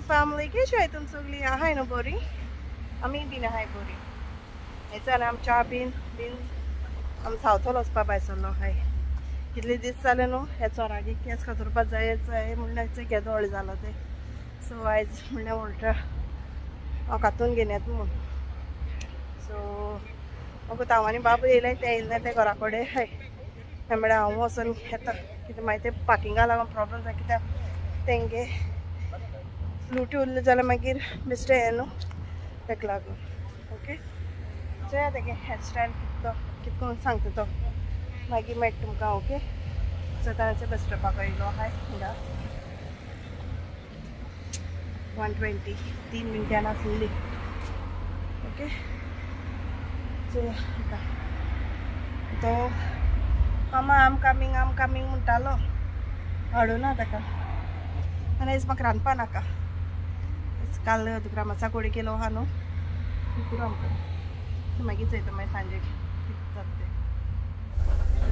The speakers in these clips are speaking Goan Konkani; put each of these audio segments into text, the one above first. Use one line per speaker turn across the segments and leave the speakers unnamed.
फॅमिली, कशी आहे तुम सगळी? आहाय न्हू बरी? आमी बीन आहाय बरी. हेच्यान आम च्या बीन बीन आम सावथॉल वचपा भायर सरलो आहाय. कितले दीस जाले न्हू हे चोरागे केंस कातरपा जाय जाय म्हणल्यार केदो व्हडलो जालो ते. सो आयज म्हणल्यार उल्टा हांव कातून घेन येता म्हूण. सो म्हाका तावानी बाबू येयले ते येयले ते घरा कडेन हाय. म्हळ्यार हांव वचोन येता कित्याक मागीर ते पार्किंगा लागून प्रोब्लम जाता कित्याक तेंगे लुटी उरले जाल्यार मागीर बेश्टें हें न्हू तेका लागून. ओके, चोया तेगे हेअरस्टायल कितें तो कितें करून सांगता तो मागीर मेळटा तुमकां. ओके, सो तांचे बस स्टॉपाक येयलो आहाय हिंगा 120 3 मिनटां आसली. ओके, चोया आतां तो मामा आम कमींग आम कमींग म्हणटालो, हाडूना ताका. आनी आयज म्हाका रांदपा नाका, काल ग्रामाचा कोडी केलो आहा न्हू पुरो आमकां. मागीर चोयता मागीर सांजे कितें जाता तें.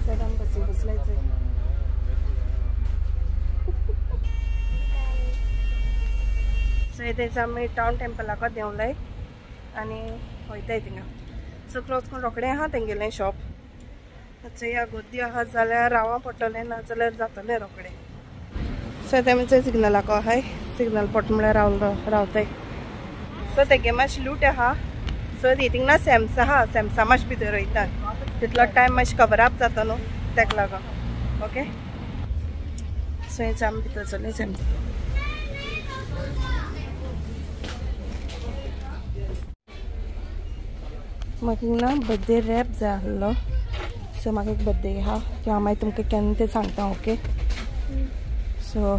सायड आमी बसी बसलाय चोय. सो थंयच आमी टावन टेम्पलाक देंवलाय आनी वयताय थिंगा. सो क्रॉस करून रोखडें आहा तेंगेलें शॉप. चोया गर्दी आहा जाल्यार रावा पडटलें, ना जाल्यार जातलें रोखडें. सो तेमी चोय सिग्नलाक आहाय, सिग्नल पट म्हळ्यार रावलो रावताय. सो तेगे मातशी लूट आहा. सो ती थिंगा सॅम्स आहा, सॅम्सा मातशें भितर वयता तितलो टायम मातशें कवर अप जाता न्हू तेका लागून. ओके, सो हेच आमी भितर चल्ले सॅम्स. म्हाका हिंगा बर्थडे रॅप जाय आसलो. सो म्हाका एक बर्थडे आहा की हांव मागीर तुमकां केन्ना तें सांगता. ओके, सो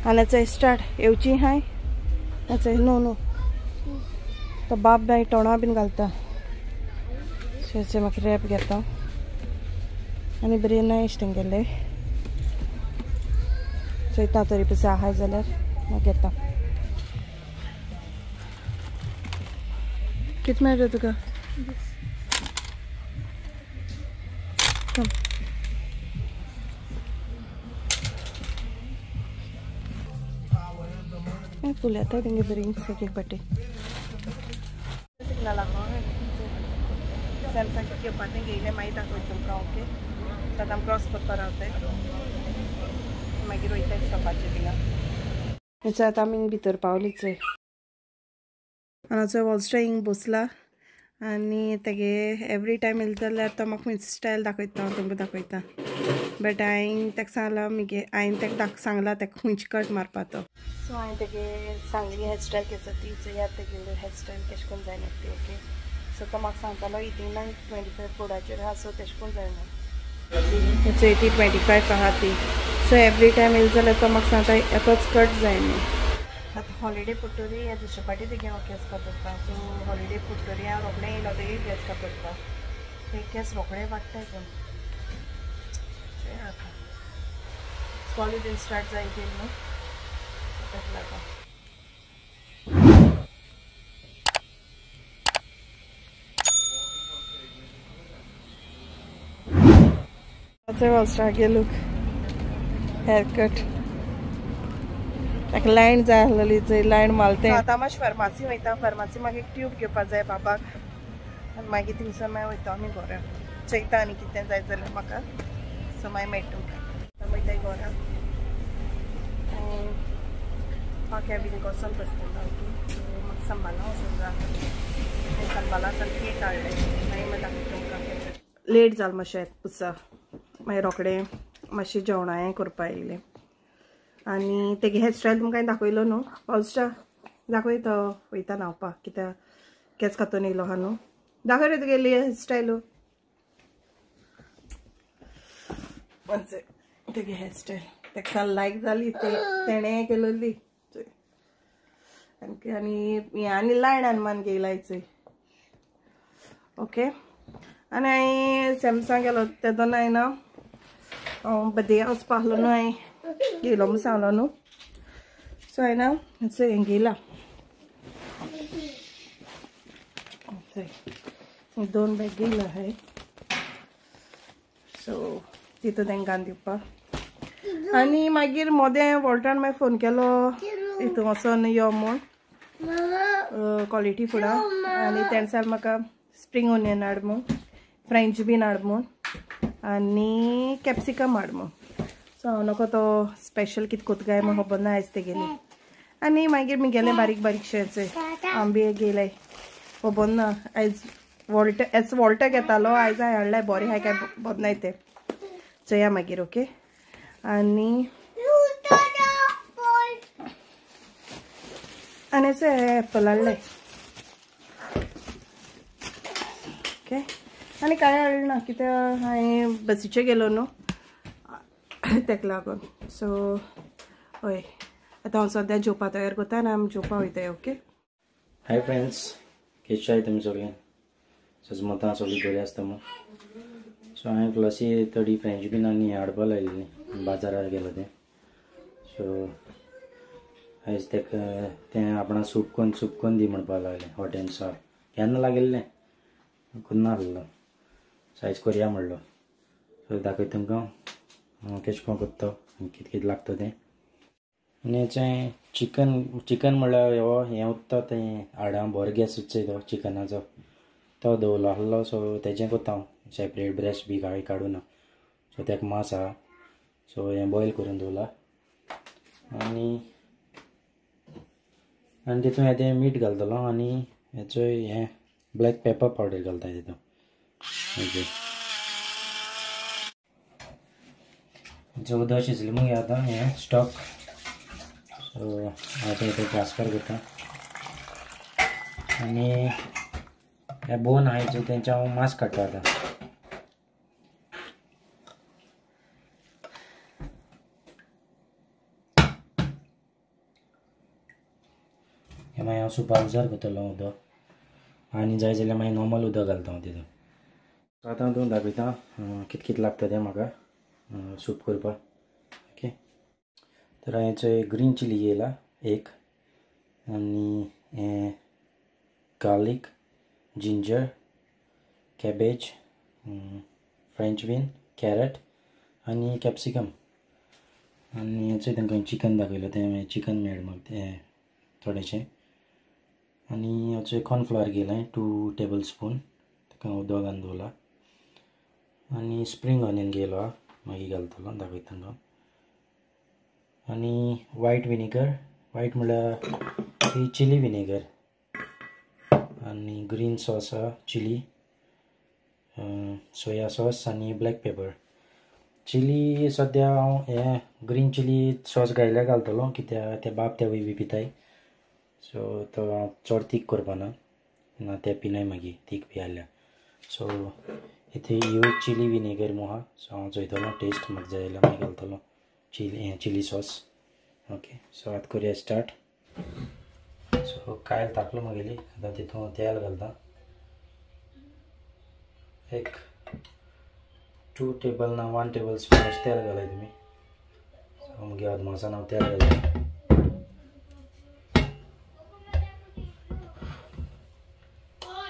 आनी चोय स्टार्ट येवची हाय. चोय न्हू न्हू तो बाप मागीर तोंडा बीन घालता. सो चोय म्हाका रॅप घेता आनी बरी नायस तेंगेले. चोयता तरी पयशे आहाय जाल्यार मागीर घेता. कितें मेळटा तुका? फुल येता तेंगे बरी एक एक पाटी. सिग्नल लागलो सॅमसंग घेवपा तें घेयलें मागीर दाखयता तुमकां. ओके, आतां आमी क्रॉस करपा रावताय मागीर वयताय शॉपाचेर थिंगा. हेच्या आतां आमी भितर पावली चोय. हांगा वॉलस्ट्रा हिंग बसला आनी तेगे एवरी टायम येयले जाल्यार तो म्हाका खंयची स्टायल दाखयता हांव तुमकां दाखयता. बट हांवें ताका सांगलां मुगे हांवें ताका सांगलां ताका खंयची कट मारपा तो. सो हांवें तेगे सांगली हेअरस्टायल केस ती चोयात तेगेली हेअरस्टायल केशें करून जायना ती. ओके, सो तो म्हाका सांगतालो हितींग 25 बोर्डाचेर आहा. सो तेशें करून जायना चोय ती 25 आहा ती. सो एवरी टायम येयले जाल्यार तो म्हाका सांगता एकच कट जायना. आतां हॉलिडे पडटरी ह्या दुसरे पाटी तेगे हांव केंस कातरता. सो हॉलिडे पडटरी हांव रोखडें येयलो तेगे केंस कातरता. ते केंस रोखडे वाडटाय पूण आतां कॉलेज स्टार्ट जायत येयली न्हू ताका लागून. वॉलस्ट्रागे लूक हेअरकट ताका लायन जाय आसलेली चोय लायन मारता. आतां मातशें फार्मासी वयता. फार्मासी म्हाका एक ट्यूब घेवपा जाय बाबाक आनी मागीर थिंगसर मागीर वयता आमी घरा. चोयता आनी कितें जाय जाल्यार म्हाका. सो मागीर मेळटा तुमकां. आतां वयताय घरा हांव कॅबीन वचोन बसतलो. ओके, सो म्हाका संबाला वचोन जाय. संबाला वचोन केक हाडले मागीर मागीर दाखयता तुमकां. लेट जालें मातशें पुसा मागीर रोखडें मातशें जेवणां करपा येयलें. आनी तेगे हेअरस्टायल तुमकां दाखयलो न्हू वॉलस्ट्रा दाखयता वयता न्हांवपाक कित्याक केंस कातून येयलो आहा न्हू. दाखय रे तुगेली हेअरस्टायल. तेगे हेअरस्टायल ताका लायक जाली तेणें केलोली. आनी आनी लायन हनुमान घेयलाय चोय. ओके, आनी हांवें सॅमसंग गेलो तेदोना हांवें ना बर्थडे वचपा आसलो न्हू हांवें घेयलो म्हूण सांगलो न्हू. सो हांवें ना चोय हें घेयला चोय 2 बॅग घेयला हांवें. सो तितून तांकां दिवपाक. आनी मागीर मोदें वॉल्टान मागीर फोन केलो हितून वचोन यो म्हूण क्वॉलिटी फुडां आनी तेणें सांगलें म्हाका स्प्रींग ओनियन हाड म्हूण, फ्रेंच बीन हाड म्हूण आनी कॅप्सिकम हाड म्हूण. सो हांव नको तो स्पेशल कितें कोत्ता काय म्हूण खबर ना आयज तेगेली. आनी मागीर मुगेलें बारीक बारीकशें आंबे गेले खबर ना आयज वॉल्ट एस वॉल्ट घेतालो आयज हांवें हाडलें बरें आहाय काय बरें नाय तें चोया मागीर. ओके आनी आनी एप्पल हाडले. ओके आनी कांय हाडलें ना कित्याक हांवें बसीचेर गेलो न्हू तेका लागून. सो हय आतां हांव सद्या जेवपा तयार करता आनी आमी जेवपा वयताय. ओके
हाय फ्रेंड्स, केशे आहाय तुमी सगळे? सजमतां सगळीं बरी आसता म्हूण. सो हांवें फ्लॉसी थोडी फ्रेंच बीन आनी हाडपा लायिल्ली बाजारार गेलो तें. सो आयज तेका तें आपणा सूप कोन्न दी म्हणपाक लागलें, हॉट एंड सावर केन्ना लागिल्लें कोन्ना आहलो. सो आयज करया म्हणलो. सो दाखयता तुमकां केशें कोन्न कोत्ता आनी कितें कितें लागता तें. आनी हेचें चिकन म्हणल्यार हो हें उत्ता तें हाडां बरो गॅस उत्सय तो चिकनाचो तो दवरलो आहलो. सो तेजें कोत्ता हांव सेपरेट ब्रेस्ट बी कांय काडूना. सो तेका मांस आहा. सो हें बॉयल करून दवरला आनी आनी तितून हें तें मीठ घालतलो आनी हेचो हें ब्लॅक पेपर पावडर घालता तितून. ओके उदक शिजलें मागीर आतां हें स्टॉक. सो आतां हें ट्रान्सफर करता आनी हे बोन आहाय चोय तेंचे हांव मांस काडटा आतां. हें मागीर हांव सुपा उजार करतलो उदक आनी जाय जाल्यार मागीर नॉर्मल उदक घालता हांव तितून. आतां हांव दाखयता कितें कितें लागता तें म्हाका सूप करपाक. ओके तर हांवें चोय ग्रीन चिली घेयला एक आनी हें garlic, ginger, cabbage, French bean, carrot आनी कॅप्सिकम. आनी हेचोय तांकां चिकन दाखयलो तें चिकन मेळ म्हाका तें थोडेशें. आनी हेचो कॉर्नफ्लॉवर घेयलां 2 टेबल स्पून ताका उदक घालून दवरला. आनी स्प्रींग ऑनियन घेयलो मागीर घालतलो दाखयता तांकां. आनी वायट विनेगर, वायट म्हणल्यार ही चिली विनेगर आनी ग्रीन सॉस आहा चिली, सोया सॉस आनी ब्लॅक पेपर. चिली सद्या हांव हें ग्रीन चिली सॉस घायल्यार घालतलो कित्याक ते बाब तेवूय बी पिताय. सो तो हांव चड तीख करपाना ना ते पिनाय मागीर तीख बी आहल्यार. सो इथे ह्यो चिली विनेगर म्हूण आहा. सो हांव चोयतलो टेस्ट म्हाका जाय जाल्यार मागीर घालतलो चिली सॉस. ओके सो आतां करुया स्टार्ट. सो कायल तापलो म्हगेली आतां तितून तेल घालता एक 2 टेबल ना 1 टेबल स्पून अशें तेल घालाय तुमी. सो म्हगे अदमासान हांव तेल घालता.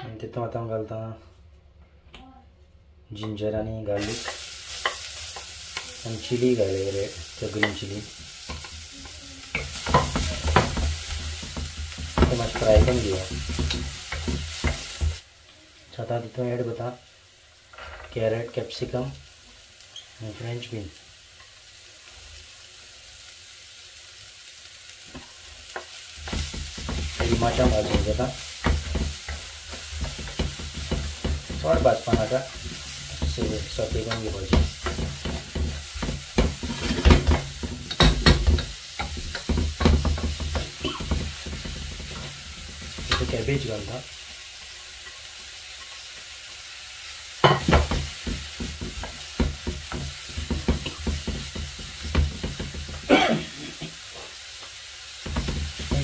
आनी तितून आतां हांव घालता जिंजर आनी गार्लीक आनी चिली घालय रेड त्यो ग्रीन चिली ते मातशें फ्राय करून घेवया. सो आतां तितून एड करता कॅरट, कॅप्सिकम आनी फ्रेंच बीन. मातशें भाजून घेता, चड भाजपा नाका, सोते करून घेवपाचें. कॅबेज घालता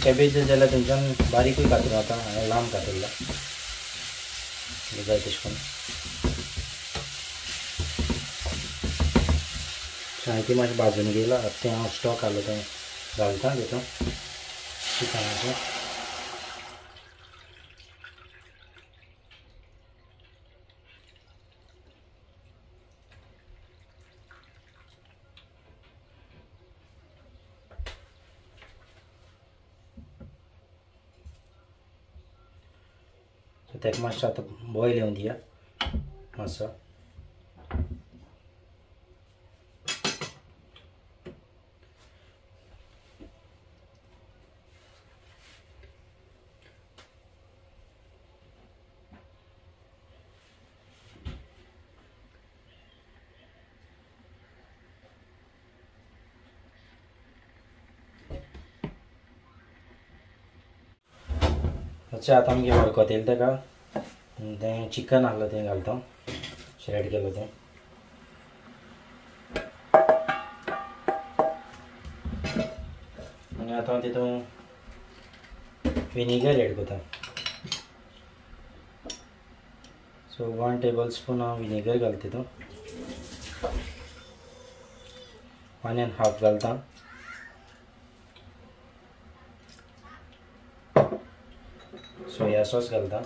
कॅबेज जाल्यार थंयच्यान बारीकूय कातरून आतां हांवें लांब कातरला जाय तशें करून. हांवें ती मातशें भाजून घेयला. आतां तें हांव स्टॉक घालो तें घालता तितून चिकनाचें. ताका मातशें आतां बॉयल येवन दिया मातसो. अच्छा आतां आमगे वरकत येयलें ताका तें चिकन आहलो तें घालता श्रेड केलो तें. आनी आतां तितून विनेगर एड करता. सो 1 टेबल स्पून हांव विनेगर घालता तितून, 1.5 घालता. सोया सॉस घालता,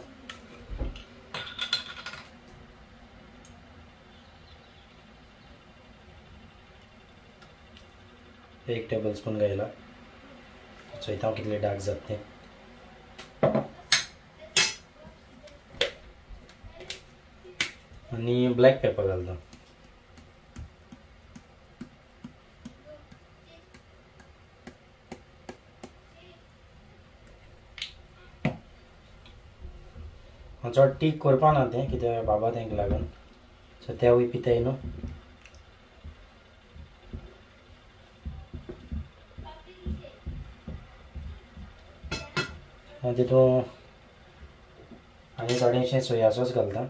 एक टेबल स्पून घायला. चोयता हांव कितले डार्क जाता तें. आनी ब्लॅक पेपर घालता. चड तीख करपा ना तें, कित्याक बाबा तेंका लागून, सो तेवूय पिताय न्हू. आनी तितून आनी थोडेशें सोया सॉस घालता.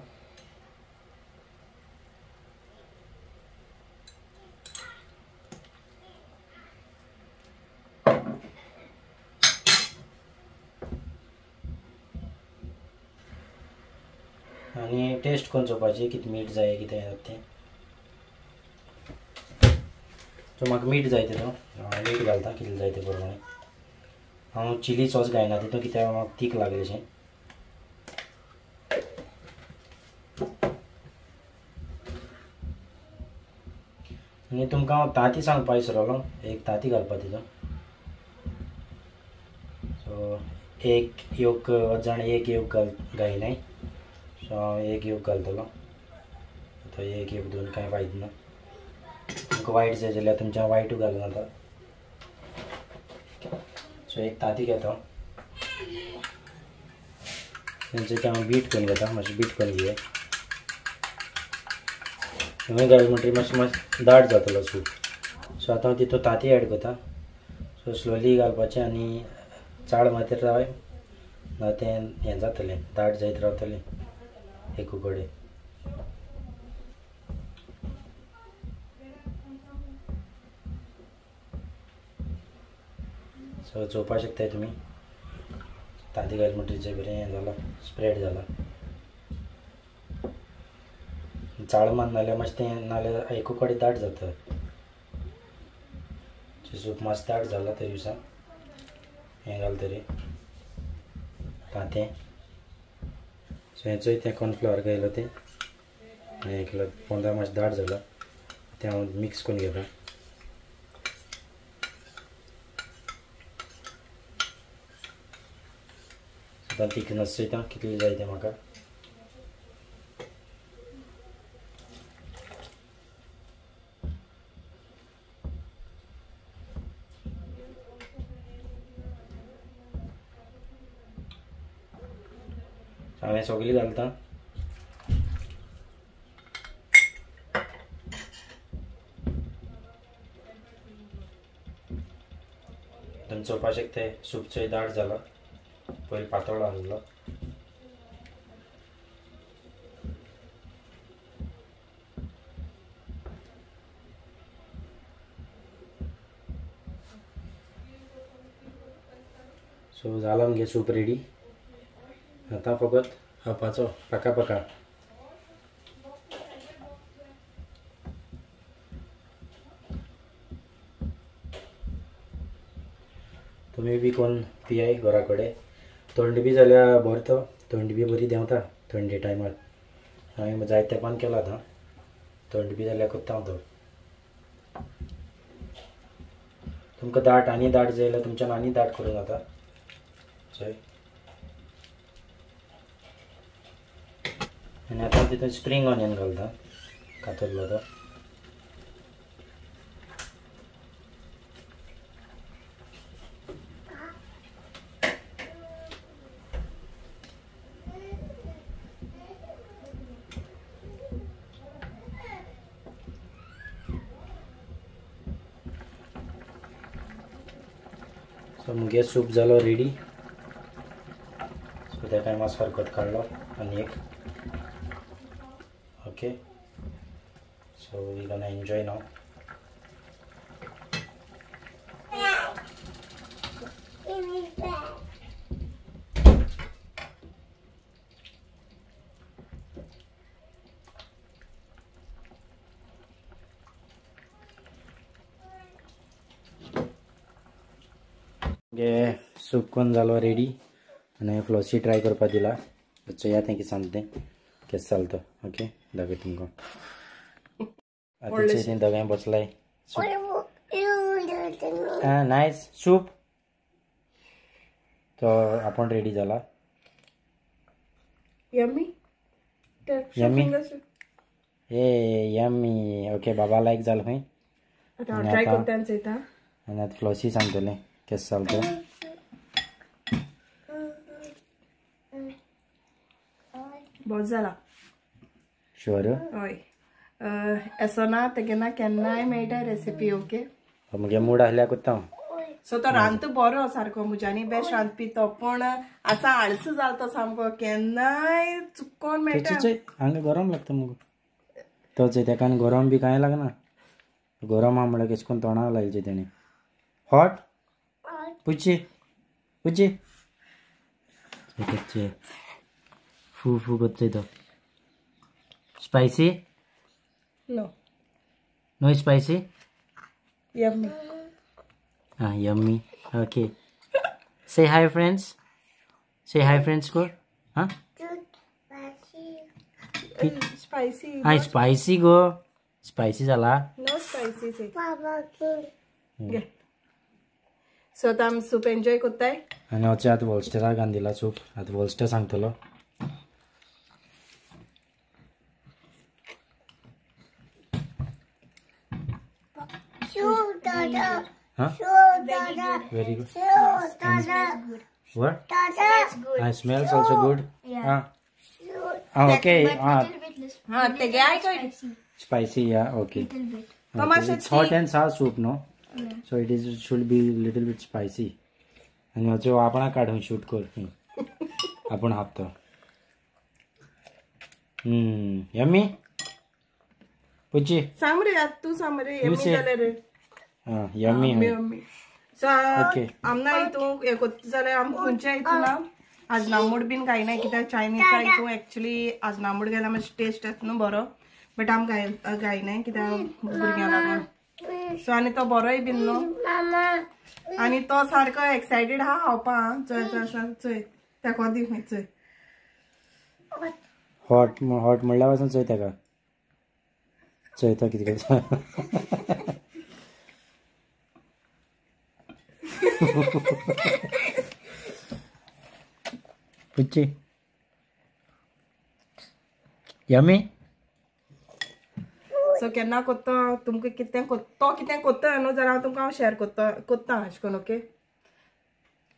आनी टेस्ट करून चोवपाची कितें मीठ जाय कितें जाता तें. सो म्हाका मीठ जाय तितून, हांव मीठ घालता कितलें जाय ते प्रमाणे. हांव चिली सॉस घायना तितून कित्याक म्हाका तीख लागलेशें. आनी तुमकां हांव तांती सांगपा विसरलो, एक तांती घालपा तितून. सो एक योक जाण एक योक घायनाय, सो हांव एक योग घालतलो. आतां एक योग दोन कांय फायदो ना. तुमकां वायट जाय जाल्यार तुमच्या वायटूय घालूं जाता. सो एक तांती घेता, तेंचे हांव बीट करून घेता, मातशें बीट करून घेया. हांवें घाल म्हणटकीर मातशें मातशें दाट जातलो सूप. सो आतां हांव तितून तांती एड करता. सो स्लोली घालपाचें आनी चाळ मातीर रावय ना तें हें जातलें, दाट जायत रावतलें एक कडेन. सो चोवपाक शकताय तुमी, तांती घाल म्हणटकीर बरें हें जालां, स्प्रेड जालां. चाळ मार नाल्यार मातशें तें नाल्यार एकू कडेन दाट जाता. सूप मातशें दाट जाला तरी दिसा हें घाल तरी तांतें. सो हें चोय तें कॉर्नफ्लावर घायलो तें हें केलो, पोंदा मातशें दाट जाला तें हांव मिक्स करून घेता. आतां थिकनस चोयता कितली जाय तें म्हाका. हांवें सगळी घालता. तुमी चोवपाक शकताय सूप चोय दाट जाला, पयलीं पातळ आहलो. सो जाला आमगे सूप रेडी. आतां फकत खावपाचो पका पका. तुमी बी कोण पियाय घरा कडेन. थंडी बी जाल्यार बरो तो, थंडी बी बरी देंवता थंडी टायमार. हांवें जायते तेंपान केला आतां, थंडी बी जाल्यार करता हांव तो. तुमकां दाट आनी दाट जाय जाल्यार तुमच्यान आनी दाट करूं जाता. चोय आनी आतां तितून स्प्रींग ऑनियन घालता कातरलो तो. सो मुगे सूप जालो रेडी. सो त्या टायमार हरकत काडलो आनी एक. Okay, so we gonna enjoy now. Soup कोण जालो रेडी आनी फ्लॉसी ट्राय करपा दिला. चोया तें कितें सांगता तें केस चलता. ओके दाखय तुमकां. आतां तें दोगांय बसलाय. नायस सूप तो आपण रेडी जाला.
यम्मी
यम्मी ए यम्मी. ओके बाबा लायक जालो खंय.
ट्राय करता चोयता
आनी आतां फ्लॉसी सांगतलें केस चलता.
बरो जाला.
शुअर?
हय असो ना तेगे ना केन्नाय मेळटा रेसिपी. ओके
मुगे मूड आहल्यार करता हांव.
सो तो रांदता बरो सारको म्हज्यानी बेस्ट रांदपी तो, पूण आतां आळसो जाला तो सामको, केन्नाय चुकोन मेळटा.
हांगा गरम लागता मुगो तो चोय तेका आनी गरम बी कांय लागना. गरम आहा म्हळ्यार केश करून तोंडाक लायचें तेणें. हॉट पुची पुची फू फू करतोय तो. Spicy?
No
no spicy.
Yummy.
Ah yummy. Okay say hi friends. Say hi friends को. हाँ
स्पायसी.
हाँ स्पायसी गो. स्पायसी जाला.
नो स्पायसी से. सो आतां आमी सूप एन्जॉय करताय.
आनी वचें आतां वॉलस्टराक घालून दिला सूप. आतां वॉलस्टर सांगतलो. Huh? Very good. What? Ah, smells also good. Yeah. Ah, okay. Ah, spicy. Yeah. Okay. Okay. It's hot and sour soup, no?
Yeah.
So it is should be little bit spicy. आणि जो आपण काढून शूट कर आपण हात. यम्मी पुची
सांग रे तू सांग रे. यम्मी जालें रे.
Yummy
yummy. सो आमना हितून हें कोत्ता जाल्यार आम खंयच्या हितून आजनामोड बीन घायना कित्याक चायनीजा हितून एक्चुली आजनामोड घाल्यार मातशी टेस्ट येता न्हू बरो, बट आम घायना कित्याक भुरग्यां लागून. सो आनी तो बरोय बीन न्हू आनी तो सारको एक्सायटेड आहा खावपा. चोय चोय चोय तेका दी खंय चोय.
हॉट हॉट म्हणल्यार पासून चोय तेका चोय तो कितें करता. पुची यम्मी.
सो केन्ना कोत्ता तुमकां कितें तो कितें कोत्ता न्हू जाल्यार हांव तुमकां हांव शेअर कोत्ता कोत्ता अशें करून. ओके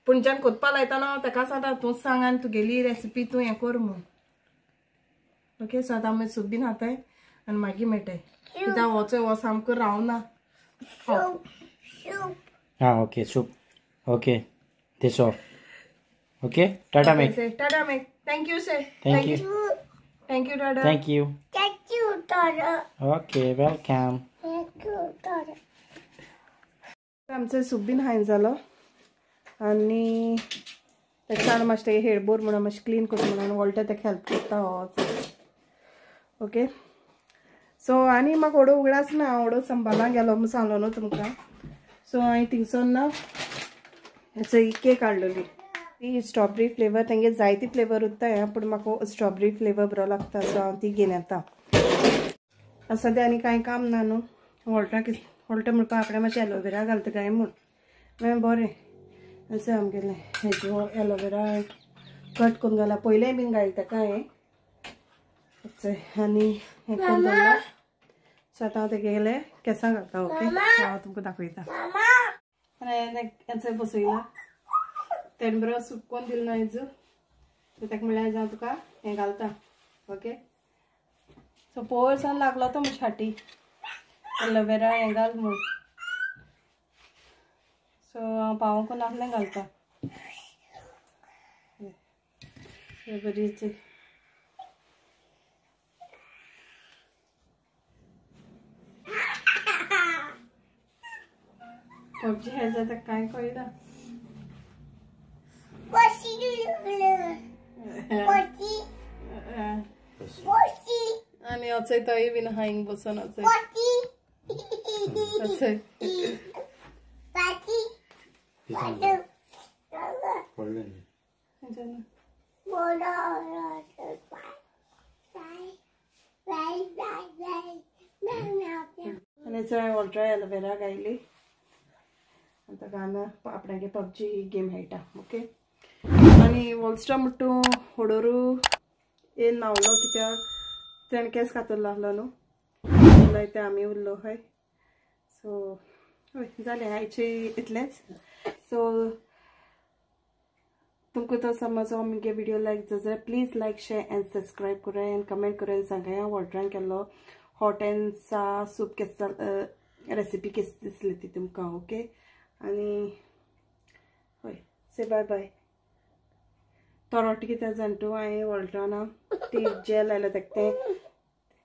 पूण ज्यान कोत्पा लायता न्हू तेका सांगता तूंच सांग आनी तुगेली रेसिपी तूं हें कर म्हूण. ओके सो आतां आमी सूप बीन खाताय आनी मागीर मेळटाय कित्याक वचोय हो सामको रावना.
Ah okay soup. Okay this off. Okay tata make.
Tata make. Thank you say.
Thank you.
Thank you Dada.
Thank you.
Thank you Dada.
Okay welcome.
Thank you Dada.
आमचें सूप बीन हायन जालो आनी तेच्या मातशें तेगे हेडबोर्ड म्हणून मातशें क्लीन करता म्हणून वॉल्टर तेका हेल्प करता हो. ओके सो आनी म्हाका ओडो उगडास ना, ओडो संबाला गेलो म्हूण सांगलो न्हू तुमकां. सो हांवें थिंगसोन ना केक हाडलेली ती स्ट्रॉबेरी फ्लेवर. तेंगे जायती फ्लेवर उरता पूण म्हाका स्ट्रॉबेरी फ्लेवर बरो लागता सो हांव ती घेवन येता. आसा तें आनी कांय काम ना न्हू. वॉल्टा वॉल्टा म्हणपा आपणें मातशें एलोवेरा घालता काय म्हूण. मागीर बरें अशें आमगेलें हेजो एलोवेरा कट करून घाला. पयलें बीन घालता काय आनी हें करून दवरलां. सो आतां हांव तेगेले केंसां घालता. ओके, सो हांव तुमकां दाखयता. आनी हेंच बसयला तेणें बरो सूप कोन्न दिलो ना आयज. सो ताका म्हणल्यार आयज हांव तुका हें घालता. ओके, सो पयर सावन लागलो तो म्हज्या फाटी एलोवेरा हें घाल म्हूण. सो हांव पावोवंक नासलें घालता. बरीच पबजी खेळटा ताका कांय कळना. आनी अचय तोय बीन आहा हिंग बसून. अचय अचय आनी चोय वॉल्ट्रा एलोवेरा गायली. आतां गाना आपणागे पबजी गेम खेळटा. ओके, आनी वॉल्स्ट्रा म्हणटू होडोरू येवन न्हांवलो कित्याक तेणें केंस कातरलो आसलो न्हू, ते आमी उरलो हय. सो हय जालें आयचे इतलेंच. सो तुमकां तो समज हो मुगे व्हिडिओ लायक जाल्यार please like share and subscribe कराय आनी कमेंट कराय आनी सांगाय हांव वॉल्ट्रान केल्लो हॉट एंड सा सूप केस रेसिपी केस दिसली ती तुमकां. ओके, आनी हय से बाय बाय. तो रोटी कित्याक जाण तूं हांवें वॉल्ट्रान ती जेल आयलो ताका तें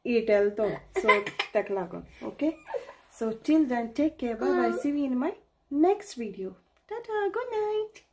ईट येयलो तो, सो ताका लागून. Okay, so till then take care, bye bye, see you in my next video. Tata, good night.